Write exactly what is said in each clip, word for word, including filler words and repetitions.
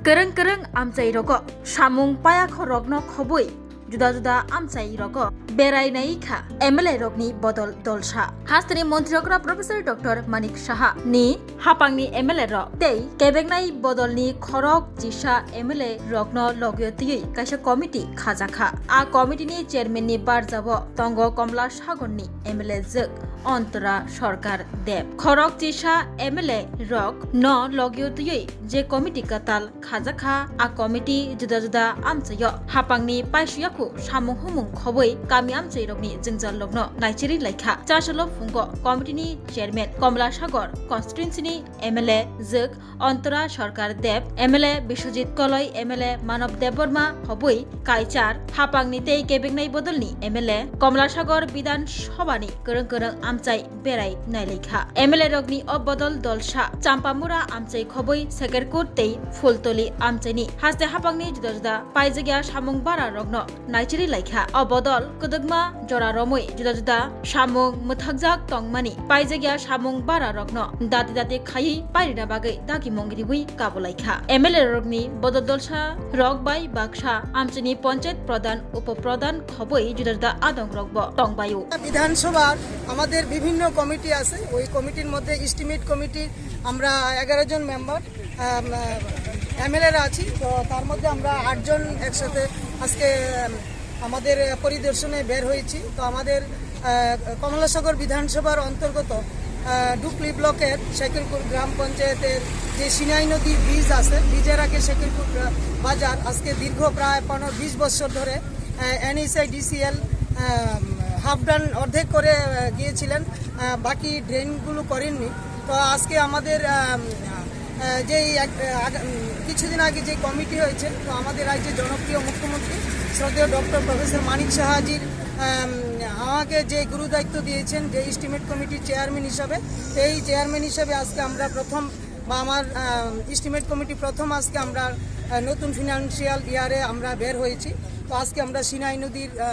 Kwrwng kwrwng amchai rogo samung payakho rokno khobwi juda juda amchai rogo berai nai kha M L A rokni bodol dolsa. Hasteni montri okra Professor Doctor Manik Saha ni hapangni M L A rok tei kebengnai bodolni khorok chisa M L A rokno logio twiwi kaisa committee khajakha. A committee ni chairman ni barjabo tongo Komla Sagor ni M L A jwk Antora Sarkar Deb. Khorok chisa M L A rok no logio twiwi je committee kwtal khajakha, a committee juda juda amchaio hapangni paisuyakhu samung humung khobwi kami amchairokni jwngjallokno naichiri laikha. Chasalo phungo committee ni chairman Komla Sagor constituency ni M L A jwk Antora Sarkar Deb, M L A Biswajit Koloi, M L A Manav Debbarma khobwi kaichar hapangni tei kebengnai bodolni M L A Komla Sagor Bidhan Sabhani kwrwng kwrwng amchai berai nailaikha. M L A rokni o bodol dolsa Champamura amchai khobwi Sekerkut tei Phultoli amchaini haste hapangni juda juda paijagya samung bara rokno naichiri laikha. O bodol kwdwkma jora romwi juda juda samung mwthakjak tongmani paijagya samung bara rokno dati dati khaiwi pairina bagwi dagimung riwi kabulaikha. M L A rokni bodol dolsa rok bai baksa amchaini panchayat pradhan, upo pradhan khobwi juda juda adong rokbo tongbaio. বিধানসভার আমাদের বিভিন্ন কমিটি আছে, ওই কমিটির মধ্যে estimate committee আমরা এগারো জন মেম্বার, এমএলএরা আছি। তো তার মধ্যে আমরা আটজন একসাথে আজকে, আম, আমাদের পরিদর্শনে বের হয়েছি। তো আমাদের, আহ, কমলাসাগর বিধানসভার অন্তর্গত, আহ, ডুকলি ব্লকের শেখরপুর গ্রাম পঞ্চায়েতের যে সিনাই নদী ব্রিজ আছে, ব্রিজের আগে শেখরপুর, আহ, বাজার, আজকে দীর্ঘ প্রায় পনেরো বিশ বছর ধরে, আহ, এনএইচআইডিসিএল, আহ, হাফ ডান অর্ধেক করে, আহ, গিয়েছিলেন, আহ, বাকি ড্রেনগুলো করেননি। তো আজকে আমাদের, আহ, আহ, যে এই এক, আহ, আগ-, উম, কিছুদিন আগে যে কমিটি হয়েছে, তো আমাদের রাজ্যের জনপ্রিয় মুখ্যমন্ত্রী শ্রদ্ধেয় ডক্টর প্রফেসর মানিক সাহাজির, আম, আমাকে যে গুরু দায়িত্ব দিয়েছেন, যে এস্টিমেট কমিটির চেয়ারম্যান হিসাবে, তো এই চেয়ারম্যান হিসাবে আজকে আমরা প্রথম, বা আমার, আম, এস্টিমেট কমিটি প্রথম আজকে আমরা, আহ, নতুন ফিনান্সিয়াল ইয়ারে আমরা বের হয়েছি। তো আজকে আমরা সিনাই নদীর, আহ,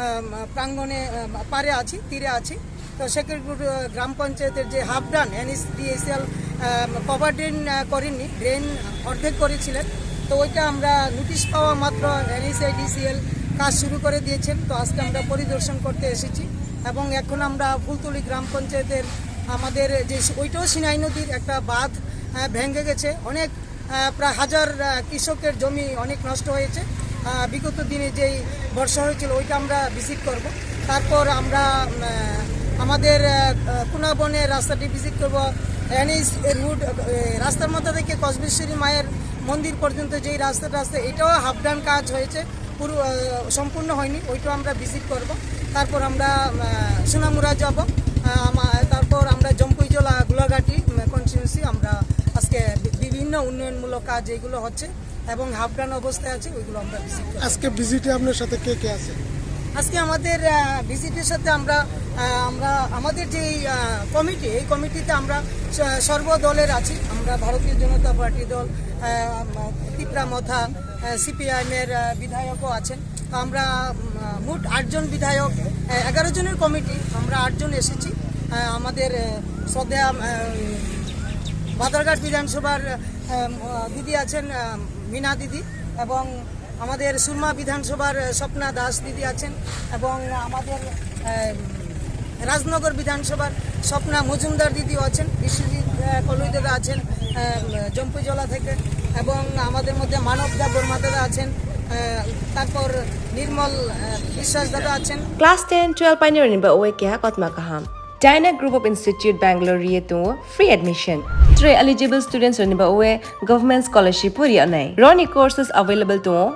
আম, প্রাঙ্গণে, আম, পারে আছি, তীরে আছি। তো শেখরপুর, আহ, গ্রাম পঞ্চায়েতের যে হাফ ডান এনএইচডিএসএল, আম, কভার ড্রেন, আহ, করেননি, ড্রেন অর্ধেক করেছিলেন। তো ওইটা আমরা নোটিশ পাওয়া মাত্র এনএইচআইডিসিএল কাজ শুরু করে দিয়েছেন। তো আজকে আমরা পরিদর্শন করতে এসেছি এবং এখন আমরা ফুলতলি গ্রাম পঞ্চায়েতের আমাদের যে স-, ওইটাও সিনাই নদীর একটা বাঁধ, আহ, ভেঙে গেছে, অনেক আহ, প্রায় হাজার, আহ, কৃষকের জমি অনেক নষ্ট হয়েছে। আহ, বিগত দিনে যেই বর্ষা হয়েছিল, ওইটা আমরা ভিজিট করব। তারপর আমরা, উম, আহ, আমাদের, আহ, আহ, কুনাবনের রাস্তাটি ভিজিট করব। এনএইচ রোড, আহ, রাস্তার মধ্যে থেকে কসবেশ্বরী মায়ের মন্দির পর্যন্ত যেই রাস্তাটা আছে, এটাও হাফ ডান কাজ হয়েছে, পুরো, আহ, সম্পূর্ণ হয়নি, ওইটাও আমরা ভিজিট করব। তারপর আমরা, আহ, সোনামুড়া যাব, আহ, আমা-, তারপর আমরা জম্পুইজলা, গোলাঘাটি, উম, কনস্টিটিউয়েন্সি আমরা আজকে বি-, বিভিন্ন উন্নয়নমূলক কাজ যেগুলো হচ্ছে এবং হাফ ডান অবস্থায় আছে, ওইগুলো আমরা ভিজিট করব। আজকে ভিজিটে আপনার সাথে কে কে আছে? আজকে আমাদের, আহ, ভিজিটের সাথে আমরা, আহ, আমরা আমাদের যে, আহ, কমিটি, এই কমিটিতে আমরা স-, সর্বদলের আছি। আমরা ভারতীয় জনতা পার্টি দল, আহ, তিপ্রা মথা, আহ, সিপিআইএম এর, আহ, বিধায়কও আছেন। তো আমরা, উম, আহ, মোট আটজন বিধায়ক, আহ, এগারো জনের কমিটি, আমরা আটজন এসেছি। আহ, আমাদের, আহ, শ্রদ্ধেয়া, আহ, বাদারঘাট বিধানসভার, আহ, আহ, দিদি আছেন, আহ, মিনা দিদি, এবং আমাদের সুরমা বিধানসভার, আহ, স্বপ্না দাস দিদি আছেন, এবং আমাদের, আহ, রাজনগর বিধানসভার স্বপ্না মজুমদার দিদিও আছেন, বিশ্বজিৎ, আহ, কলই দাদা আছেন, আহ, জম্পুইজলা থেকে, এবং আমাদের মধ্যে মানব দা বর্মা দাদা আছেন, আহ, তারপর নির্মল, আহ, বিশ্বাস দাদা আছেন। Class ten, twelve painirokni bagwi keha kotma kaham. Dyna Group of Institute Bangalore ri tongo free admission. Tei eligible students rokni bagwi government scholarship bo ri nai. Roni courses available tongo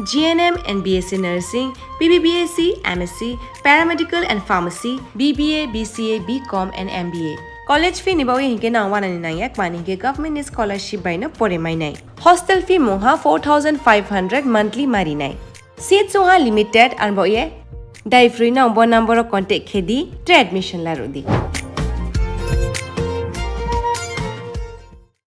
G N M and B S C Nursing, B B B S C, M S C, Paramedical and Pharmacy, B B A, B C A, B Com and M B A. College fee ni bagwi hinkhe nang wanani nangya, mani hinkhe government ni scholarship bai no pore mainai. Hostel fee mungha four thousand five hundred monthly marinai. Seats wngha limited, ang bo ye dai free no bo number o contact khe di, tei admission la rw di.